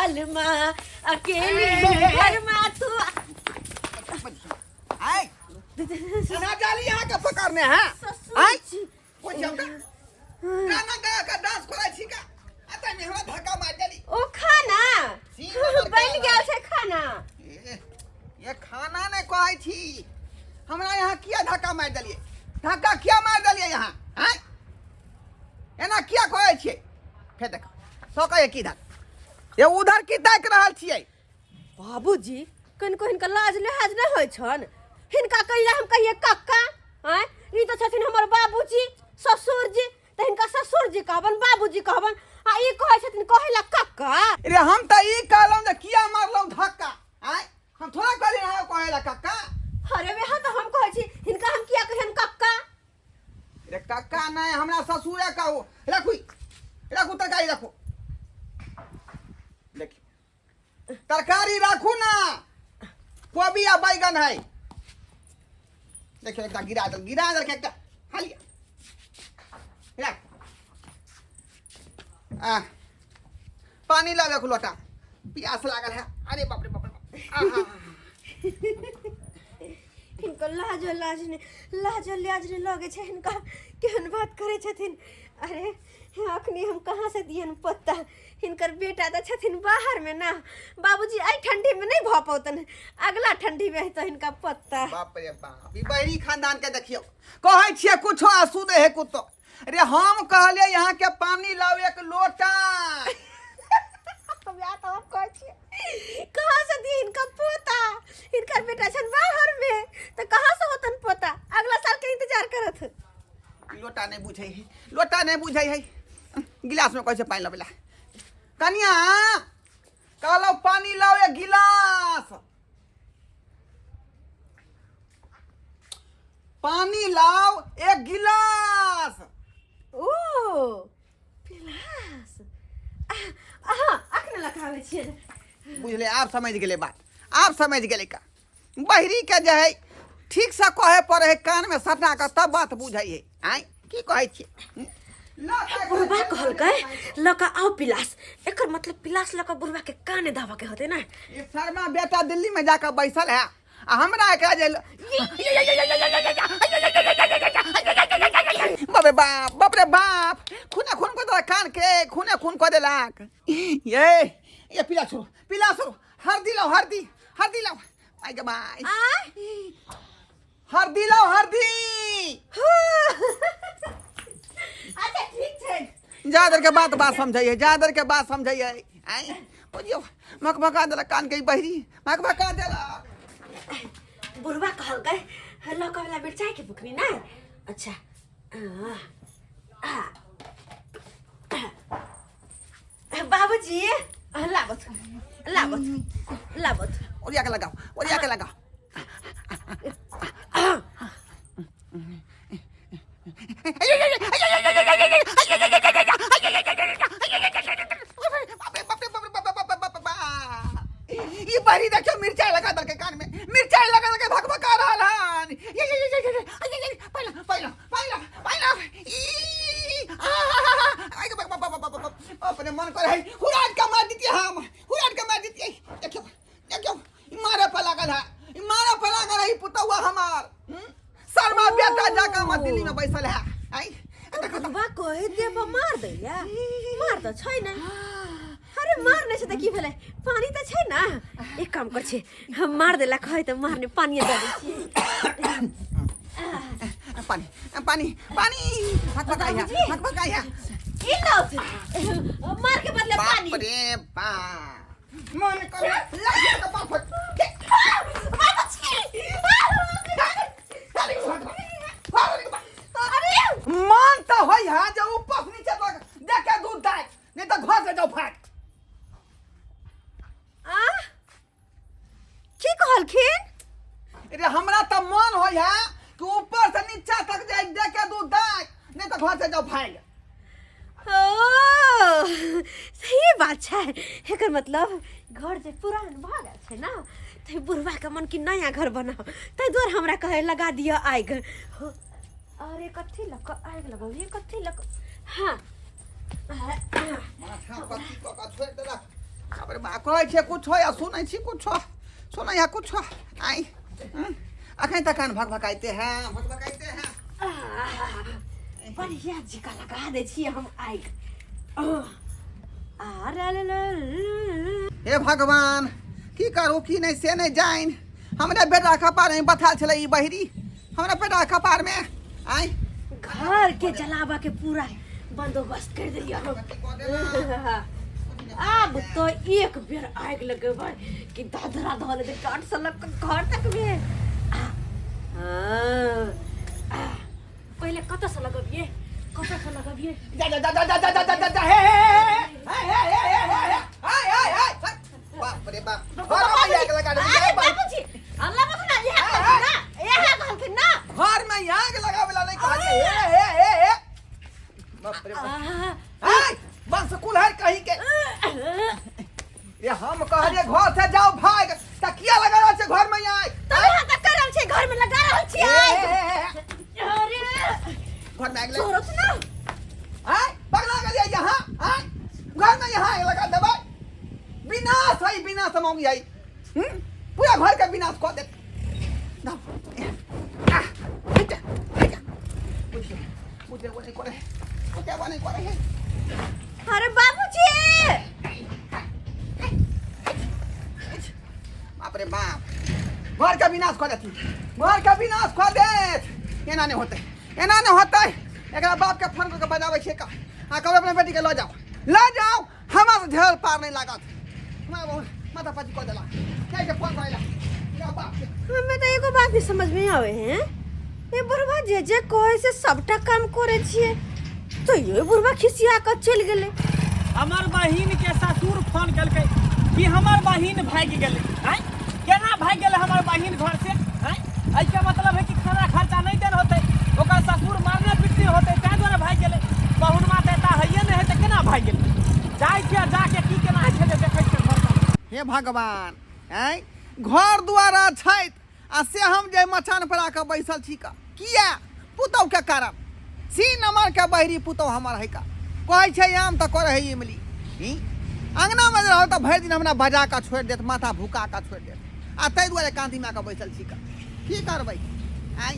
बालमा, अकेली घर मा तू। आय ना जाली यहाँ के पकड़ने हैं। ससुर आय जी। कोई जाऊंगा गाना गा का डांस करै छी का अतः में हमरा धक्का मार देली। ओ खाना सीन बदल बनि गेल। गेल छै खाना। ए, ये खाना नहीं कहै छी, हमरा यहाँ किया धक्का मार देलिए? धक्का किया मार देलिए यहाँ? आय एना किया कहै छियै? फेर देख सकै की धक्का ये उधर की ताकि रहल छियै? बाबूजी, कनिको हिनका लाज लिहाज नहि होइ छनि? हिनका कहिया हम कहिए कक्का? आँय, ई तऽ छथिन हमर बाबूजी ससुर जी, तऽ हिनका ससुर जी कहबन, बाबूजी कहबन, आ ई कहै छथिन कहै ला कक्का। रे हम तऽ ई कहलहुँ जे किया मारलहुँ धक्का। आँय हम थोड़ा कहली अहाँ कहै ला कक्का। अरे वएह तऽ हम कहै छी, हिनका हम किया कहियन कक्का? रे कक्का नहि, हमरा ससुरे कहू। रखू रखू तरकारी रखू, देखियौ तरकारी राखू ना, कोबी आ बैगन है। देखियौ एकटा गिरा देल, गिरा देलकै एकटा। हालिया राख। आ पानी लाओ एक लोटा, प्यास लागल है। अरे बाप रे बाप रे बाप। आहा। हिनकर लाजो लाज नहि, लाजो लाज नहि लगै छै हिनका, केहन बात करै छथिन। अरे अखनी हम कहाँ से दियन पत्ता? हिनकर बेटा तऽ छथिन बाहर में ना बाबूजी, एहि ठंडी में नहीं भऽ पौतन, अगला ठंडी में हेतौ हिनका पत्ता। बाप रे बाप, ई बहरी खानदान के देखियौ, कहै छियै कुछो आ सुनै है कुत्तो। अरे हम कहलियै यहाँ के पानी लाओ एक लोटा। वएह तऽ हम कहै छियै, कहाँ से दिए हिनका पोता? हिनकर बेटा छन बाहर में, तऽ कहाँ से होतन पोता? अगला साल के इंतजार करत। लोटा नहीं बुझै है, लोटा नहीं बुझै है, गिलास में कहै छै पानि लबै ला। कनिया कहलहुँ पानी लाओ एक गिलास, पानी लाओ एक गिलास। ओ गिलास, अहाँ अखने लगाबै छियै। बुझले, आब समझ गेलै बात, आब समझ गेलै का बहरी के जे है ठीक से कहे पड़े है, कान में सटा के तब बात बुझै है। आँय की कहै छियै? बुढ़बा कहलकै लऽ कऽ आउ पिलास, एकर मतलब पिलास लऽ कऽ बुढ़बा के काने दाबऽ के होतै ना। ई शर्मा बेटा दिल्ली में जाकर बैसल है आ हमरा एकरा जे बाप रे बाप, बाप रे बाप, खूने खून कऽ देलक कान के, खूने खून कऽ देलक। ये पिला छोड़ो, पिला छोड़ो, हरदी लाओ, हरदी, हरदी लाओ। आई गे माई, हरदी लाओ, हरदी। अच्छा ठीक छै। जादर के बात बात समझाइए, जादर के बात समझाइए। आई बुझियो मकमका देलक कान के बहरी, मकमका देलक। बुढ़वा कहलकै लऽ कऽ वाला मिरचाई के बुकनी ना। अच्छा आ, आ, बाबूजी लाबत लाबत लाबत। ओरिया के लगाओ, ओरिया के लगाओ। ई बहरी देखियो मिरचाई लगा देलकै कान में, मिरचाई लगा देलकै, भकभका रहल हन। ये ये ये ये ये ये ये पहिला पहिला पहिला पहिला ई आ आई के बाप बाप बाप बाप, अपने मन कर है हुराट के मार दितियै, हम हुराट के मार दितियै। देखियो देखियो ई मारे पर लागल है, ई मारे पर लागल है ई पुतौआ हमार। शर्मा बेटा जाकर हमर दिल्ली में बैसल है। आई देखो तो। बुढ़बा कहे देब मार दैया, मार तऽ छै ने। अरे मार नहि छै तऽ की भेलै, पानी तऽ छै ने। एक काम कर छै, हम मार देला कहै तऽ मारने पानी दऽ दै छियै। पानी पानी पानी, भकभकाई है, भकभकाई है। ई लौ, मार के बदले पानी। बाप रे बाप, मन करे लाठी के बाप। अरे मन तो होई है जे ऊपर से नीचे तक देख के दूध दाय, नहीं तो घर से जाओ फाट। आ की कहलखिन? अरे हमरा तो मन होई है कि ऊपर से नीचा तक जाए देख के दूध दाय, नहीं तो घर से जाओ फाट। ओ सही बात छै, एकर मतलब घर जे पुरान भऽ गेल छै ना, तऽ बुढ़वा के मन कि नया घर बनाओ, ताहि दुआरे हमरा कहे लगा दिअ आगि। अरे कथी लऽ कऽ आगि लगबियै, कथी लऽ कऽ? हाँ माथा पत्ती कऽ कऽ छोड़ि देलक। बाप रे बा कहै छियै कुछो आ सुनै छी कुछो, सुनै है कुछो। आइ अखन तक कान भकभकाइते है, भकभकाइते है। बढ़िया झिका लगा दै छियै हम आगि। आ रा ला ला। हे भगवान, की करू की नहि से नहि जानि। हमरा बेटा कपार में बथाल छलै ई बहिरी, हमरा बेटा कपार में। आइ घर के जलाबा के पूरा बंदोबस्त कर देलियै हम। आब तो एक बेर आगि लगेबै कि धधरा धऽ लेतै टाट से लग कऽ घर तक में। हाँ, पहिले कतऽ से लगबियै, कतऽ से लगबियै? जा जा जा जा जा जा जा जा जा, हे हे हे हे हे हे हे हे, हाय हाय हाय, बाप रे बाप, घर में आग लगा दे। अरे बाबूजी, अल्लाह बता ना, इहे कहलखिन ना, इहे कहलखिन ना। घर में आग लगावे ला नहीं कहलिए। हे हे हे हे, बाप रे बाप, हाय बंस कुल्हड़ कहीं के। ये हम कहलिए घर से जाओ भाग, त किया लगा रहल छै घर में आग? तब यहाँ तक कर रहल छै, घर में लगा रहल छी आग। अरे घर में आग लग छोड़ो तो ना। आय पगला गेलिए यहाँ, आय घर में यहाँ आग लगा देबै, विनाश है, विनाश मौगी है। पूरा घर के विनाश कऽ देत। ना आ हट हट, बुझले बुझले, वो नहीं करे, वो नहीं करे है। अरे बाबूजी, बाप रे बाप, घर का विनाश कऽ देती, घर का विनाश कऽ देत। एना नहि होतै, एना नहि होतै। एकरा बाप के फोन कऽ के बजाबै छियै का, आ कहबै अपना बेटी के लऽ जाओ, लऽ जाओ, हमरा से झेल पार नहि लागत, हमरा बहुत माथा पाची कऽ देला। के के फोन करै ला एकरा बाप के? हमें तो एगो बात नहीं समझ में आवे हैं, ये बुढ़वा जे जे कहे से सबटा काम करे छिए, तो ये बुढ़वा खिसिया के चल गेले। हमर बहिन के ससुर फोन केलकै कि हमर बहिन भागि गेलै। आँय, केना भागि गेलै हमर बहिन घर से? आँय, एहिके मतलब है कि खाना खर्चा नहि देन होतै, ओकर ससुर मारने पीटने होतै, ताहि दुआरे भागि गेलै। पहुनमा तऽ एतऽ हैये नहि है, तऽ केना भागि गेलै? जाइ छियै जाके की केना होइ छै जे देखै छियै घर पर। हे भगवान, आँय घर द्वारा छथि आ से हम जे मचान पर आके बैसल छी का किया? पुतहु के कारण। सी नंबर के बहरी पुतहु हमर है का, कहै छै आम तऽ करै है इमली। अंगना में रहल तऽ भरि दिन हमरा बजा कऽ छोड़ि देत, माथा भुका कऽ छोड़ि देत, आ ताहि दुआरे कांति में आके बैसल छी का। की करबै? आँय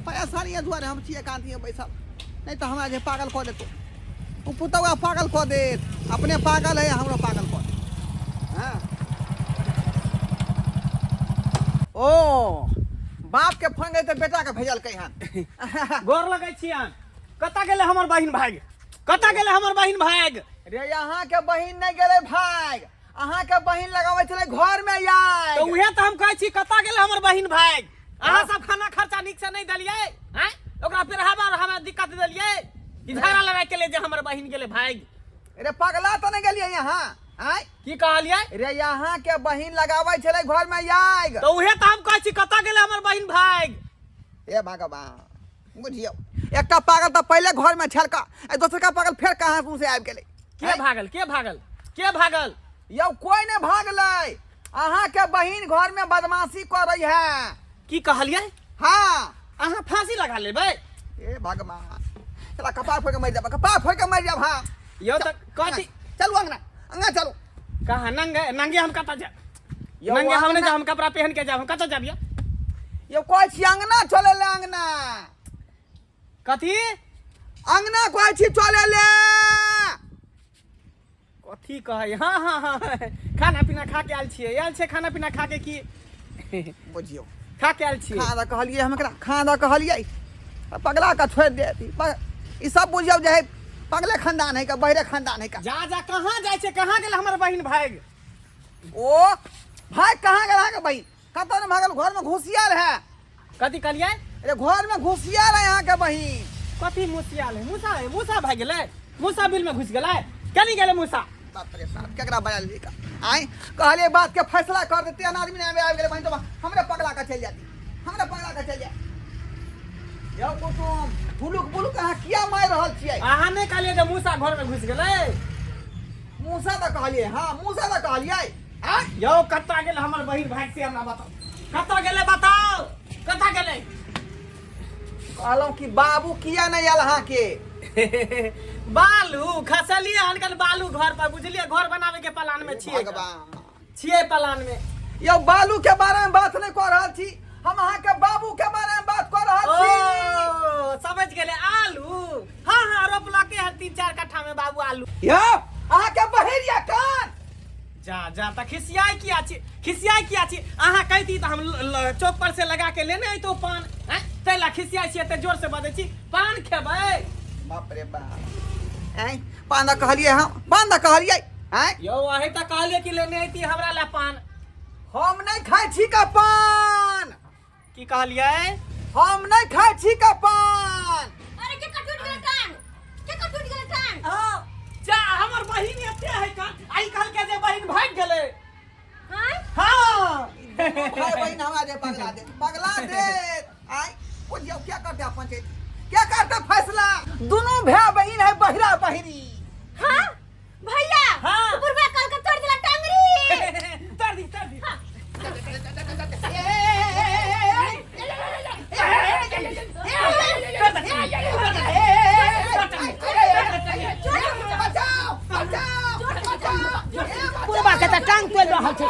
परेशानी दुआरे हम छी एकांति में बैसल, नहीं तऽ हमरा जे पागल कऽ देतौ ओ पुतहुआ, पागल कऽ देत। अपने पागल है, हमरो पागल कऽ देत। हाँ ओ बाप के फोन गए तऽ बेटा के भेजलकै हन। गोर लगै छियन। कतऽ गेलै हमर बहिन भागि? कतऽ गेलै हमर बहिन भागि? रे अहाँ के बहिन नहि गेलै भागि, अहाँ के बहिन लगाबै छलै घर में आगि। तऽ उहे तऽ हम कहै छी, कतऽ गेलै हमर बहिन भागि? अहाँ सब खाना खर्चा नीक से नहि देलियै, आँय ओकरा पेरहावा ओढ़ावा दिक्कत देलियै कि झगड़ा लड़ाई के लिए जे हमर बहिन गेलै भागि। रे पगला तऽ नहि गेलियै यहाँ? आँय की कहलियै? रे यहाँ के बहिन लगाबै छलै घर में आगि। तऽ उहे तऽ हम कहै छी, कतऽ गेलै हमर बहिन भागि? हे भगवान, बुझियौ एकटा पागल तऽ पहिले घर में छलका, आ दोसरका पागल फेर कहाँ से आबि गेलै? के भागल? के भागल? के भागल? यौ कोई नहि भागलै, अहाँ के बहिन घर में बदमाशी करै है। की कहलियै? हाँ। अहाँ फांसी लगा लेबै? हे भगवान, चला कपार फोड़ के मरि जाब, कपार फोड़ के मरि जाब। हाँ यौ तऽ कथी? चलू अंगना, अंगना चलू। कहाँ नंगे नंगे हम कतऽ जायब? यौ, नंगे हम नहि अंगना- जायब, हम कपड़ा पहन के जायब। हम कतऽ जायब यौ? यौ कहै छी अंगना चलै ले, अंगना। कथी अंगना कहै छी चलै ले? कथी कहै? हाँ हाँ हाँ, खाना पीना खा के आयल छियै, आयल छियै खाना पीना खा के की बुझियौ खा के आयल छियै। खा दऽ कहलियै हम एकरा, खा दऽ कहलियै, पगला के छोड़ि देत ई सब। बुझियौ जे है पगले खानदान है का, बहरे खानदान है का। जा जा, कहाँ जाइ छै? कहाँ गेल हमर बहिन भागि? ओ भाग कहाँ गेल अहाँके बहिन? कतऽ ने भागल, घर में घुसियाल है। कथी कहलियै? अरे घर में घुसियाल है अहाँके बहिन। कथी मुसियाल है? मूसा है, मूसा भागि गेलै, मूसा बिल में घुसि गेलै, केनी गेलै मूसा? बाप रे बाप, केकरा बजा लेली का? आँय कहलियै बात के फैसला कर देते, आदमी नहि आबि गेलै बहिन तो हमरे पगला के चलि जाती, हमरे पगला के चलि जाय। यौ कुटुम, बुलुक बुलुक अहाँ किया मारि रहल छियै? अहाँ नहि कहलियै जे मूसा घर में घुसि गेलै? मूसा तऽ कहलियै, हाँ मूसा तऽ कहलियै। आँय यौ कतऽ गेल हमर बहिन भागि से हमरा बताउ, कतऽ गेलै बताउ, कतऽ गेलै? कहलहुँ कि बाबू किया नहि आयल अहाँके? बालू खसलिए हन कन बालू घर पर, बुझलिए? घर बनावे के प्लान में छिए। भगवान। छिए प्लान में। यौ, बालू के बारे में बात नहीं कह रहल छी हम, अहाँ के बाबू के बारे में बात कह रहल छी। ओ, समझ गेले, आलू। हाँ हाँ, रोपलके हन 3-4 कट्ठा में बाबू आलू। यौ, अहाँ के बहेरिया कान। जा जा, त खिसियाई किया छी? खिसियाई किया छी? अहाँ कहती तऽ हम चौक पर से लगा के लेने अइतौ पान। हैं, तै ला खिसियाई छी, एते जोर से बजै छी? पान खेबै? बाप रे बाप, आँय, पान दऽ कहलियै हम? पान दऽ कहलियै, आँय? यौ, अहीं तऽ कहलियै कि लेने अइती हमरा ला पान। हम नहि खाइ छी का पान। की कहलियै? हम नहि खाइ छी का पान। अरे, के टूट गेल कान? के टूट गेल कान? हाँ, जा, हमर बहिन एते है कान, आई कहलकै जे बहिन भागि गेलै। हां। हाँ। भाई बहिन हमरा दे, पगला दे, पगला दे। आय ओ जाओ, क्या करते अपन पंचायत, क्या करते फैसला? दोनों भाई बहिन है बहिरा बहिरी। हां भैया। हाँ। बुढ़वा कल के तोड़ देला टांगरी। तर दी, तर दी। बचाओ, बचाओ, बचाओ। बुढ़बा के तऽ टांग तोड़ि रहल छै।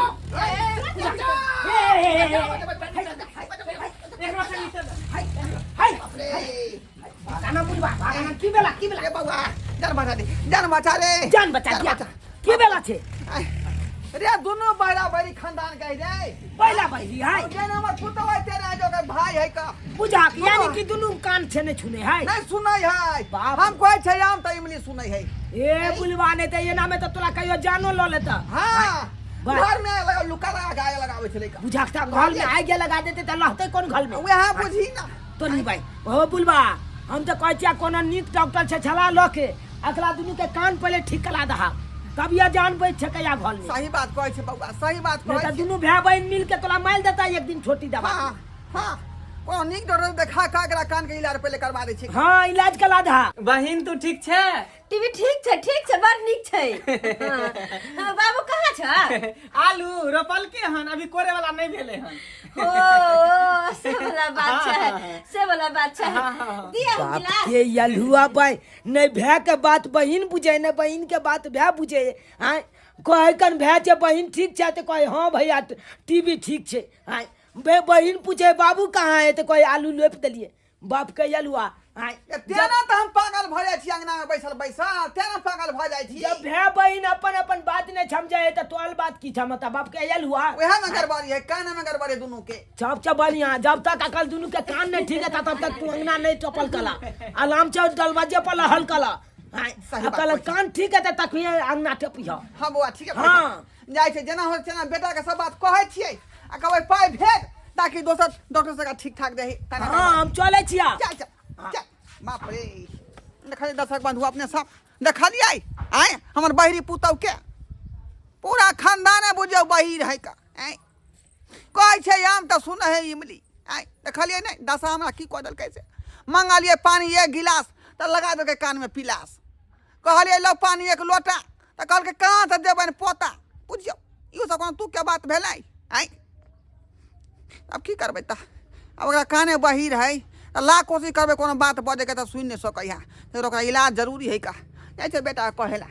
भागाना बुढ़बा, भागाना। की भेला, की भेला? रे बउआ, जान बचा दे, जान बचा रे। जान बचा दिया? की भेला छै? रे, दोनों बहरा बहरी खानदान के रे। पहिला बहिरी है? जेना हमर पुतहु है तेरा जो के भाई है का। बुझा यानी कि दुनू कान छै नहि छुने है? नहीं सुनै है। बाप। हम कहै छै आम तऽ इमली सुनै है। ए बुलवा, नहि तऽ एना में तऽ तोरा कहियो जानो लऽ लेता। हाँ। बाप। घर में लगा लुका लगा के आग लगाबै छलै का। बुझा तऽ घर में आगि लगा देते तऽ लहते कोन घर में? वएह बुझी ना। तो नहीं भाई, ओ बुलबा, हम तऽ कहै छियै कोनो नीक डॉक्टर छै छला लऽ के अगला दुनू के कान पहिले ठीक करा दहा, तब यह जान बच सकैया घर में। सही बात कहै छै बउआ, सही बात नहीं कहै तऽ छै। दुनू भाय बहिन मिल के तोरा मारि देता एक दिन छोटी दवा। हाँ हाँ, कोनो नीक डॉक्टर देखा का एकरा कान के इलाज पहिले करवा दै छै। हाँ, इलाज करा दहा। बहिन, तू ठीक छै? टीवी ठीक छै, ठीक छै, बड़ नीक छै। हाँ, हाँ, बाबू कहाँ छ? आलू रोपलके हन, अभी कोरे वाला नहीं भेले हन। ओ, से वाला बात छै, से वाला बात छै। दिया हम बाप गिलास। के यलहुआ भाई, नहीं भाय के बात बहिन बुझे, नहीं बहिन के बात भाय बुझे। हाँ, कहै कन भाय छै बहिन ठीक छै तऽ कहै हाँ भैया, टीवी ठीक छै। हाँ बे, बहिन पूछे बाबू कहाँ है तऽ कहै आलू लोपि देलियै। बाप के यलुआ, हाँ। तेना तऽ हम पागल भऽ जाइ छी अंगना में बैसल बैसल, तेना पागल भऽ जाइ छी। जब भाय बहिन अपन अपन बात नहीं समझे तऽ तोहर बात की क्षमता? बाप के यलुआ। वएह में गड़बड़ी है, कान में गड़बड़ी है दुनू के। सब से बढ़िया, जब तक अकल दुनू के कान नहीं ठीक है तब तक तू अंगना नहीं टपल कला, आराम से दरवाजे पर लहल कला। हाँ, सही बात अकल कहै छी। कान ठीक है तखनी अंगना टपिह। हाँ बौआ, ठीक है। हाँ। जाइ छै, जेना होइ तेना बेटा के सब बात कहै छियै आ कहबै पाइ भेज ताकि दोसर डॉक्टर से ठीक ठाक रही। हाँ, हम चलै छिया। चल चल चल। बाप रे, देखलियै दर्शक बंधु, अपने सब देखलियै? आँय, हमर बहिरी पुतहु के पूरा खानदाने बुझियौ बहिर है का। आँय, कहै छै आम तऽ सुनै है इमली। आँय, देखलियै नहि दशा हमरा की कऽ देलकै से? मंगलियै पानी एक गिलास तऽ लगा देलकै कानमे पिलास। कहलियै लो पानी एक लोटा तऽ कहलकै कहाँ से देबनि पोता। बुझियौ, इहो सब कोनो तुक के बात भेलै? आँय, आब की करबै तऽ? आब ओकरा काने बहिर है तऽ लाख कोशिश करबै कोनो बात बजैके तऽ सुनि नहि सकै है, तऽ ओकरा इलाज जरूरी है का। जाइ छै बेटा कहै ला।